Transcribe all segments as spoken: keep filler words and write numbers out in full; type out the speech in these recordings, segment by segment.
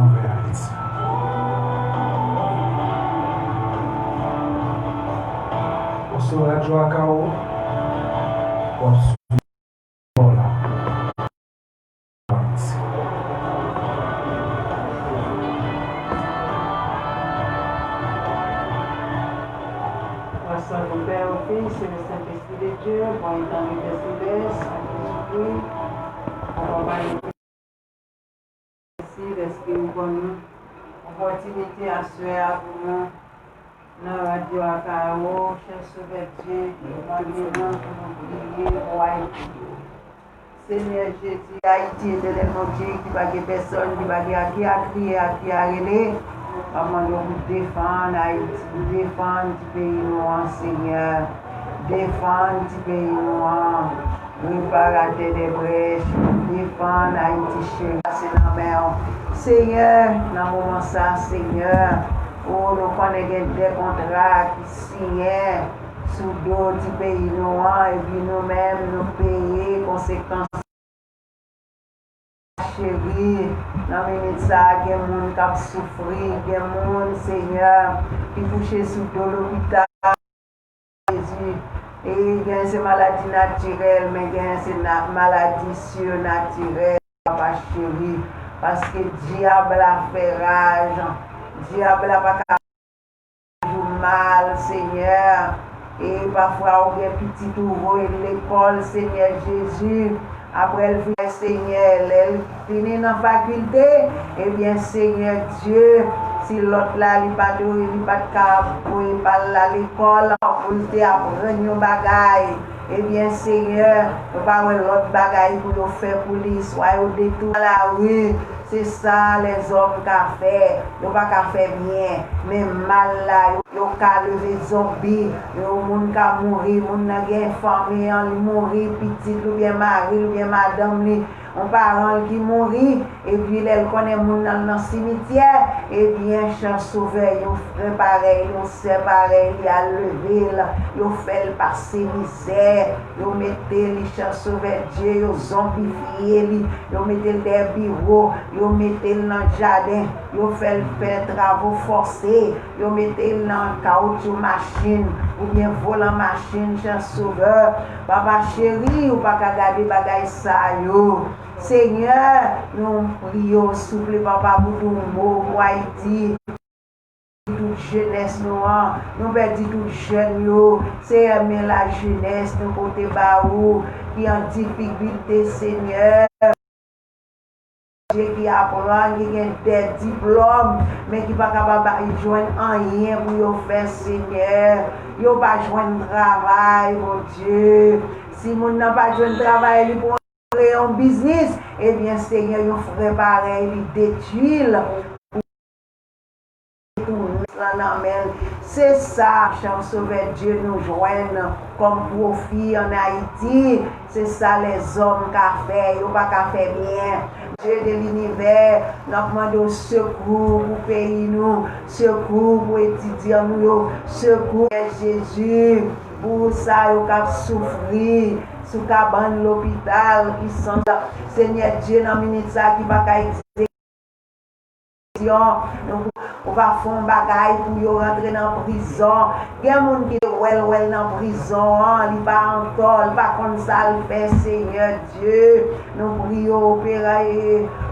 Ou sou Radyo Akao, w ap swiv Paola. Kwa swa nou Pè, Fis e Sentespri de Dye, bon, e nan Pè Selès, Sentespri, Papa, Mèsi dèske ou ban nou opòtinite aswè a pou nou nan Radyo Akao, chè Sovè Dye, mande nou pou nou priye pou Ayiti. Senyè Jezi, Ayiti, Etènèl Bondye, ki pa gen pèsòn, ki pa gen a ki a kriye, a ki a rele, m ap mande w pou defann Ayiti, pou defann ti peyi nou an, Senyè. Defann ti peyi nou an. Reparatè dè brèch, defann Ayiti cheri, se nan men w. Senyè, nan moman sa, Senyè, o, nou konnen gen de kontra ki siyen sou do ti peyi nou an, epi nou menm, nou peye konsekans. Cheri, nan minit sa a, gen moun k ap soufri, gen moun, Senyè, ki kouche sou do lopital. Jezi, e gen se maladi natirèl, men gen se na-, maladi sinatirèl, papa cheri. Paske dyab la fè raj, dyab la pa ka jou mal, Senyè. E pafwa ou gen pitit ou voye l lekòl, Senyè Jezi. Apre l vin, Senyè, lè l fini nan fakilte, ebyen, Senyè Dye, si lòt la, li pa t, li pa t ka voye pa l la lekòl, pou l te aprann yon bagay, ebyen, Senyè, yo pa wè lòt bagay pou yo fè pou li, swa yo detounen lari, se sa lèzòm ka fè, yo pa ka fè byen, men mal la, yo, yo ka leve zonbi, yo, moun ka mouri, moun nan gen fanmi an, li mouri, pitit li oubyen mari l oubyen madanm li, yon paran l ki mouri, epi lè l konnen moun nan nan simityè, ebyen, chè Sovè, yon frè parèy li, yon sè parèy li al leve l, yo fè l pase mizè, yo mete li, chè Sovè Dye, yo zonbifye li, yo mete l dèyè biwo, yo mete l nan jaden, yo fè l fè travo fòse, yo mete l nan kawotchou machin, oubyen volan machin, chè Sovè. Papa cheri, ou pa ka gade bagay sa yo. Senyè, nou priye w, souple, papa, pou di yon mo pou Ayiti. Tout jenès nou an, nou pèdi tout jèn yo. Senyè, men lajenès nou pote ba ou, ki an difikilte, Senyè. Dye ki aprann, ki gen de diplòm, men ki pa kapab jwenn anyen pou yo fè, Senyè. Yo pa jwenn travay, Bondye. Si moun nan pa jwenn travay, li pou kreye yon biznis, ebyen, Senyè, yon frè parèy li detwi l. Tounen nan men l. Se sa, chè Sovè Dye, nou jwenn kòm pwofi ann Ayiti. Se sa lèzòm ka fè, yo pa ka fè byen. Dye de linivè, n ap mande w sekou pou peyi nou, sekou pou etidyan nou yo, sekou Jezi, pou sa yo k ap soufri sou kabann lopital ki san. Senyè Dye, nan minit sa ki pa ka egziste, nou, ou va fè yon bagay pou yo rantre nan prizon. Gen moun ki wè l, wè l nan prizon an, li pa antò, li pa konn sa l fè, Senyè Dye. Nou priye w, opera-,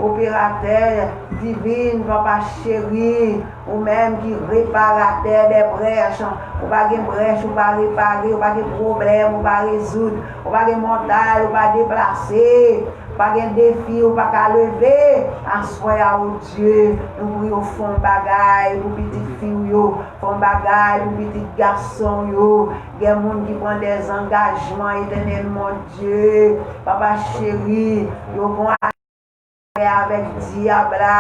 operatè diven, papa cheri, ou menm ki reparatè dè brèch, ou pa gen brèch ou pa repare, ou pa gen pwoblèm ou pa rezoud, ou pa gen montay ou pa deplase, pa gen defi ou pa ka leve. Aswè a, o Dye, nou priye w fè yon bagay pou pitit fi w yo, fè yon bagay pou pitit gason w yo. Gen moun ki pran dè zangajman, Etènèl mon Dye, papa cheri, yo gon afè avèk dyab la,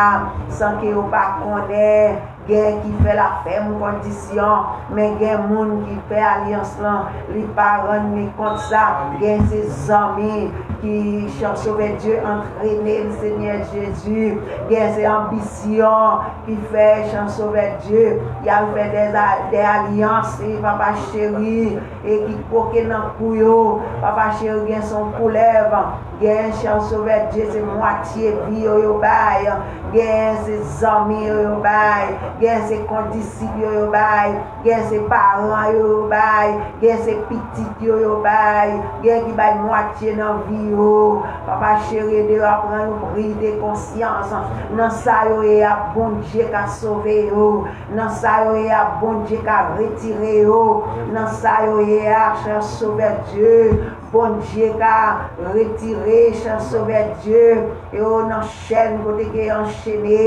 san ke yo pa konnen. Gen ki fè l a fèm kondisyon, men gen moun ki fè alyans lan, li pa rann li kont sa. Gen se zanmi ki, Chan Sovè Dye, antrene l, Senyè Jezi. Gen se anbisyon ki fè, Chan Sovè Dye, y al fè de, de alyans, e Papa cheri, e ki kwoke nan kou yo. Papa cheri, gen se yon koulèv, gen, Chan Sovè Dye, se mwatye vi yo yo bay, gen se zanmi yo yo bay, gen se kondisip yo yo bay, gen se paran yo yo bay, gen se pitit yo yo bay, gen ki bay mwatye nan vi yo. Papa cheri, ede yo aprann yon priz de konsyans. Nan sa yo ye a, Bondye ka sove yo. Nan sa yo ye a, Bondye ka retire yo. Nan sa yo ye a, Chan Sovè Dye, Bondye ka retire, Chan Sovè Dye, yo nan chèn kote ke yo anchene.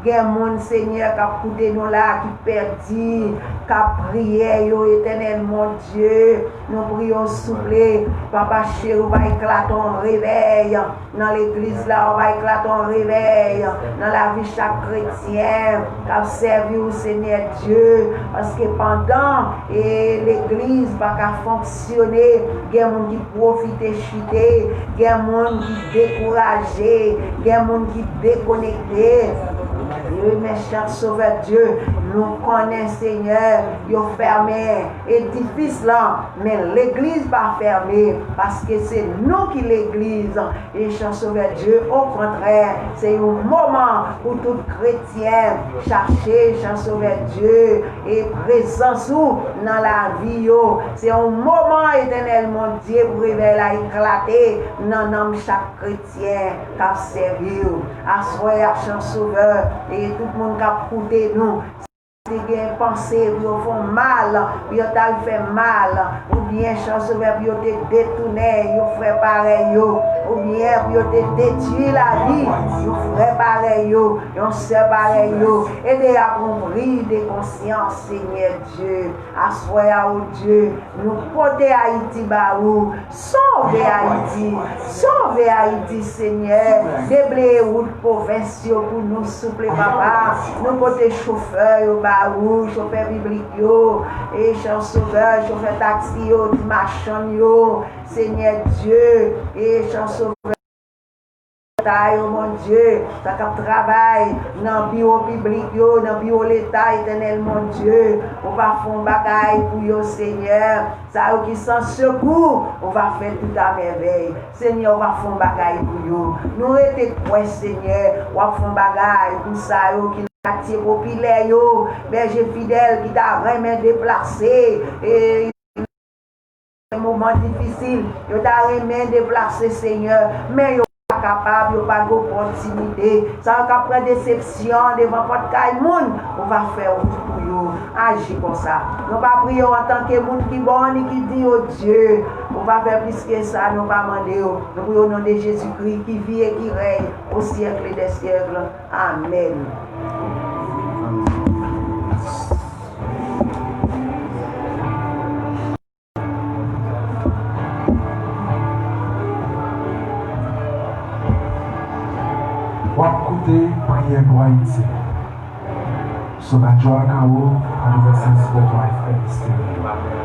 Gen moun, Senyè, k ap koute nou la, ki pèdi, k ap priye yo, Etènèl Bondye. Nou priye w, souple, Papa cheri, ou va eklate yon revèy nan legliz la, ou va eklate yon revèy nan lavi chak kretyen k ap sèvi w, Senyè Dye, paske pandan e legliz pa ka fonksyone, gen moun ki pwofite chite, gen moun ki dekouraje, gen moun ki dekonekte. E men, Chan Sovè Dye, nou konnen, Senyè, yo fèmen edifis lan, men legliz pa fèmen, paske se nou ki legliz. E Chan Sovè Dye, okontrè, se yon moman pou tout kretyen chache, Chan Sovè Dye, e prezans ou nan lavi yo. Se yon moman, Etènèl Bondye, pou revèy la eklate nan nanm chak kretyen k ap sèvi w. Aswè a, Chan Sovè, e tout moun k ap koute nou, te gen panse pou yo fè w mal, pou yo t al fè mal, oubyen, Chan Sovè, pou yo te detounen yon frè parèy yo, oubyen pou yo te detwi lavi yon frè parèy yo, yon sè parèy yo. Ede y a pran pri de konsyans, Senyè Dye. Aswè a, o Dye, nou pote Ayiti ba ou. Sove Ayiti, sove Ayiti, Senyè. Debleye wout pwovens yo pou nou, souple, Papa. Nou pote chofè yo ba ou, chofè piblik yo, e Chan Sovè, chofè taksi yo, ti machann yo, Senyè Dye, e Chan Sovè, leta yo, Bondye, sa k ap travay nan biwo piblik yo, nan biwo leta, Etènèl Bondye, ou va fè yon bagay pou yo, Senyè. Sa yo ki san sekou, ou va fè tout a mèvèy. Senyè, ou va fè yon bagay pou yo. Nou rete kwè, Senyè, w ap fè yon bagay pou sa yo ki nan katye popilè yo, bèje fidèl ki ta renmen deplase, e moman difisil, yo ta renmen deplase, Senyè, men yo pa kapab, yo pa gen opòtinite. Sa yo k ap pran desepsyon devan pòt kay moun, ou va fè wout pou yo. Aji konsa. Nou pa priye w antanke moun ki bon ni ki di, o Dye. Ou pa fè plis ke sa, nou pa mande w. Nou priye o non de Jezikri ki viv e ki rèy o syèk dè syèk. Amèn. W ap koute priyè pou Ayiti. Sou radyo Akawo, a douz san sèt F M Estéreo.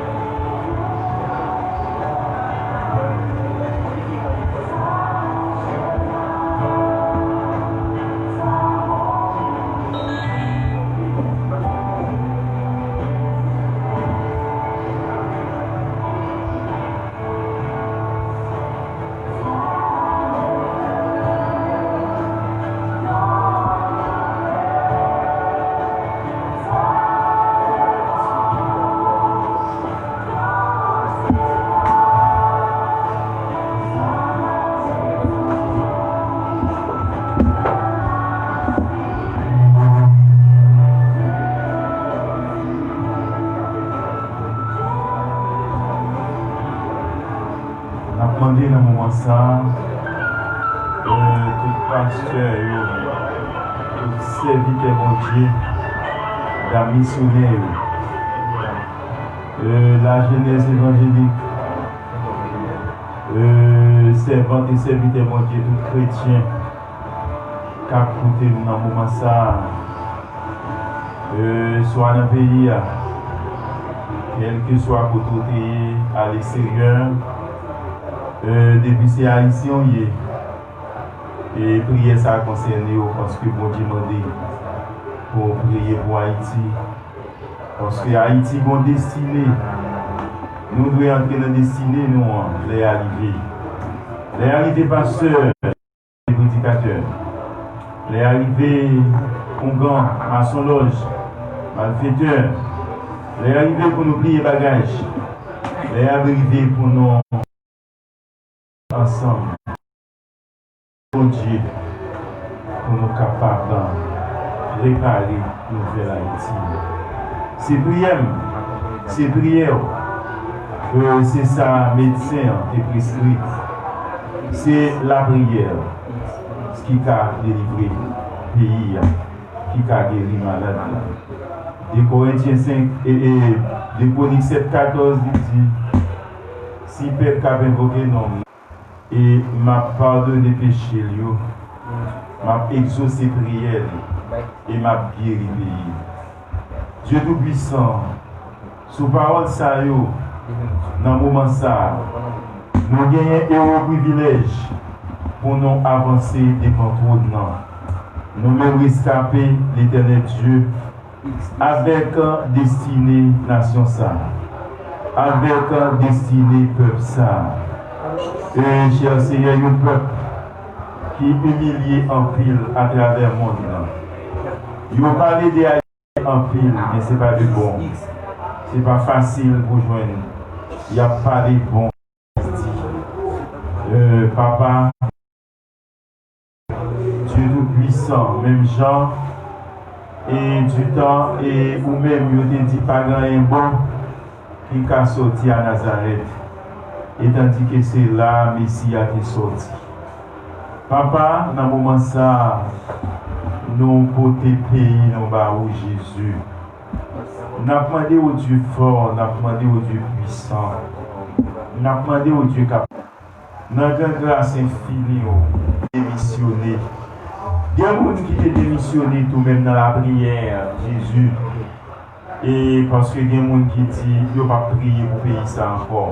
N ap mande nan moman sa a, euh, tout pastè yo, tout sèvitè Bondye, dam misyonè yo, euh, lajenès evanjelik, euh, sèvant e sèvitè Bondye, tout kretyen k ap koute m nan moman sa a. E, swa nan peyi a, kèlkeswa kote w te ye, aleksteryè, e, depi se Ayisyen w ye, e priyè sa a konsène w, paske Bondye mande pou w priye pou Ayiti. Paske Ayiti gon destine. Nou dwe antre nan destine nou an, lè a rive. Lè a rive, pastè, predikatè. Lè a rive, oungan, masonlòj, malfetè. Lè a rive pou nou pliye bagaj. Lè a rive pou nou ansanm Bondye pou nou kapab repare nouvèl Ayiti. Se priyè m, se priyè w. E se sa medsen an te preskri. Se lapriyè ki ka delivre peyi a, ki ka geri malad la. De Korentyen senk, e, e, de Kwonik sèt katòz, li di, si pèp k ap envoke non m nan, e m ap padone peche l yo, m ap egzose priyè li, e m ap geri peyi. Dye Toupisan, sou pawòl sa yo, nan moman sa a, nou genyen ewo privilèj pou nou avanse devan twòn nan. Nou menm reskape, Letènèl Dye, avèk destine nasyon sa a, avèk destine pèp sa a. E, chè Senyè, yon pèp ki imilye anpil atravè mond lan. Yo pale de Ayiti anpil, men se pa de bon. Se pa fasil pou jwenn. Y ap pale bon. E, Papa, Dye Toupisan, menm jan, e ditan, e ou menm, yo te di pa gen anyen bon ki ka sòti a Nazarèt, e tandike se la a Mesi a te sòti. Papa, nan moman sa a, nou pote peyi nou ba ou, Jezi. N ap mande w, Dye fò, n ap mande w, Dye pwisan. N ap mande w, Dye k ap nan gran gras enfini w, demisyone. Gen moun ki te demisyone tou menm nan lapriyè, Jezi. E paske gen moun ki di yo p ap priye pou peyi sa ankò.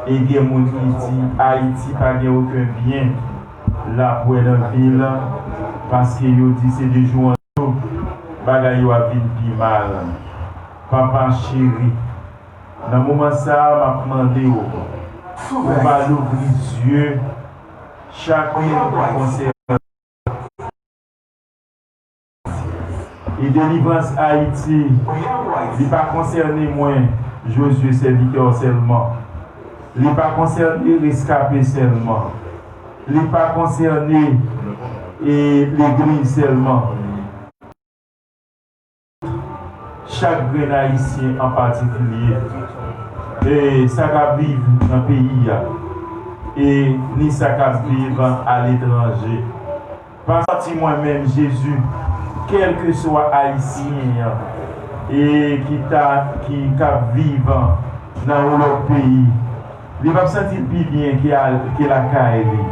E gen moun ki di Ayiti pa gen okenn byen l ap wè nan vi l, paske yo di se de jou an jou bagay yo ap vin pi mal. Papa cheri, nan moman sa a, m ap mande w pou w va louvri zye chak moun ki konsène. E delivrans Ayiti, li pa konsène mwen, Josué, sèvitè w sèlman. Li pa konsène reskape sèlman. Li pa konsène, e, legliz sèlman. Chak grenn Ayisyen an patikilye, e sa k ap viv nan peyi a, e ni sa k ap viv aletranje. Pa santi mwen menm, Jezi, kèlkeswa Ayisyen an, e ki ta, ki, k ap viv nan yon lòt peyi, li p ap santi l pi byen ke al, ke lakay li,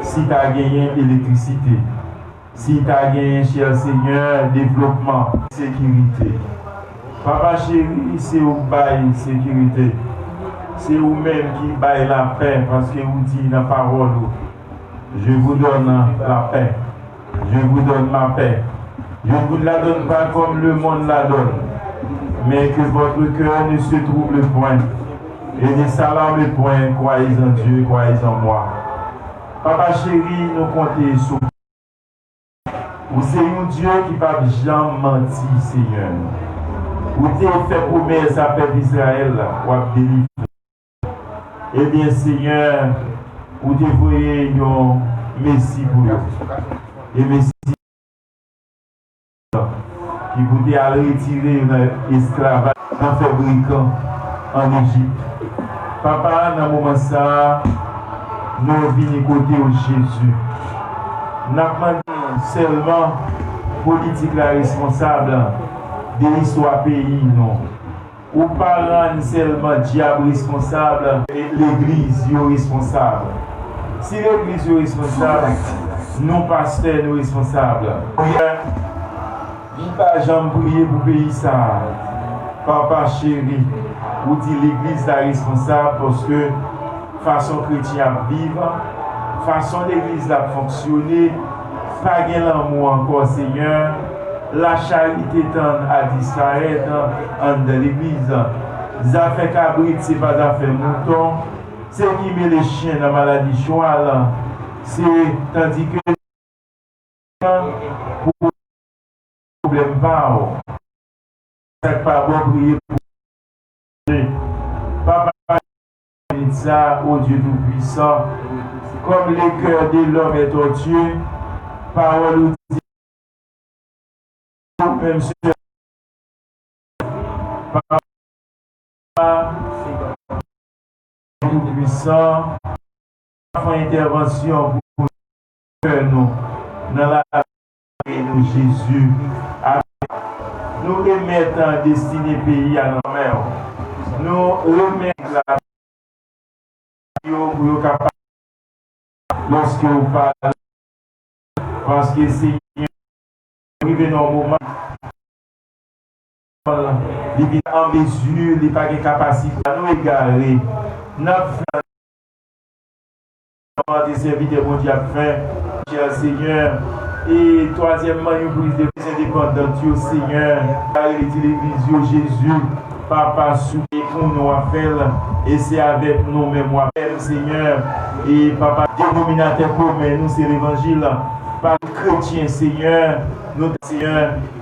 si ta genyen elektrisite. Si ta genyen, chè Senyè, devlopman, sekirite. Papa cheri, se ou k bay sekirite. Se ou menm ki bay lapè, paske ou di nan pawòl ou, Je vous donne la paix. Je vous donne ma paix. Je ne vous la donne pas comme le monde la donne. Mais que votre cœur ne se trouble point et ne s'alarme point. Croyez en Dieu, croyez en moi. Papa cheri, nou konte sou Ou se yon Dye ki p ap janm manti, Senyè. Ou te fè pwomès a pèp Izrayèl la, w ap delivre. Ebyen, Senyè, ou te voye yon Mesi pou yo. E Mesi ki pou te al retire yo nan esklavaj, nan fèbrikan ann Ejip. Papa, nan moman sa a, nou vini kote w, Jezi. N ap mande w sèlman politik la responsab de istwa peyi nou. Ou pa rann sèlman dyab responsab, legliz yo responsab. Si legliz yo responsab, nou pastè nou responsab. Ou Pa janm priye pou peyi sa a. Papa cheri, ou di legliz la responsab paske fason kretyen ap viv, fason legliz la ap fonksyone, pa gen lanmou ankò, Senyè. Lacharite tann a disparèt anndan legliz. Zafè kabrit, se pa zafè mouton. Se ki mele chen nan maladi chwal. Se tandike pou pwoblèm pa w. Sa k pa bon, priye pou Papa, minit sa, o Dye Toupwisan, comme le cœur de l'homme est tortueux, pawòl ou di, ou menm se Papa Toupwisan, fè entèvansyon pou kè nou nan lavi nou, Jezi. Nou remèt destine peyi a nan men w. Nou remèt la yo pou yo kapab lòske ou pale, paske Senyè rive nan yon moman li vin an mezi, li pa gen kapasite. Nou egare, n ap fè mande sèvitè Bondye ap fè, chè Senyè. E twazyèmman, yon priz de endepandant yo, Senyè. Kare di legliz yo, Jezi. Papa, souple pou nou w ap fè l, e se avèk nou menm w ap fè l, Senyè. E Papa, denominatè komen nou se levanjil. Pa kretyen, Senyè, nou, Senyè,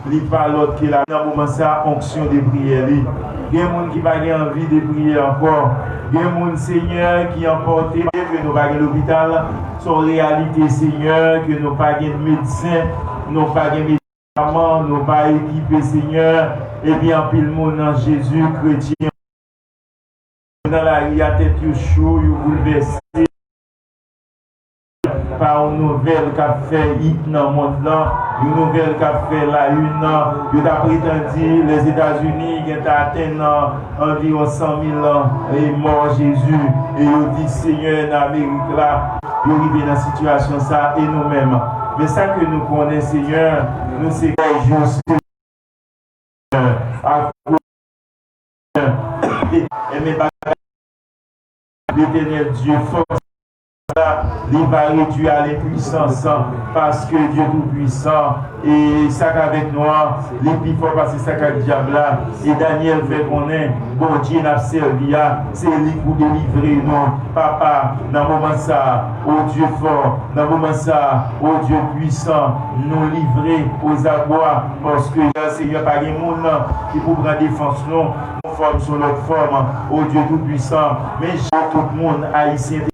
li pa lòt ke la. Nan moman sa, onksyon de priyè li. Gen moun ki pa gen anvi de priyè ankò. Gen moun, Senyè, ki anpòte, ke nou pa gen lopital. Se yon reyalite, Senyè, ke nou pa gen medsen, nou pa gen medikaman, nou pa ekipe, Senyè. Epi anpil moun nan Jezi, kretyen, nan lari a, tèt yo cho, yo boulvèse pa yon nouvèl k ap fè it nan mond lan, yon nouvèl k ap fè la une. Yo ta pretann di Lèzetazini gen ta atenn anviwon san mil mò, Jezi. E yo di, Senyè, nan Amerik la, yo rive nan sitiyasyon sa, e nou menm? Men sa ke nou konnen, Senyè, nou se jis. Akoz, enben, bagay Letènèl Dye fòs la, li va redwi a lenpwisans, paske Dye Toupwisan, e sa k avèk nou an, li pi fò pase sa k ak dyab la. E Danyèl fè konnen Bondye n ap sèvi a, se li pou delivre nou. Papa, nan moman sa a, o Dye fò, nan moman sa a, o Dye pwisan, nou livre ozabwa, paske Senyè, pa gen moun ki pou pran defans nou, yon fòm sou lòt fòm, o Dye Toupwisan. Men jan tout moun, Ayisyen,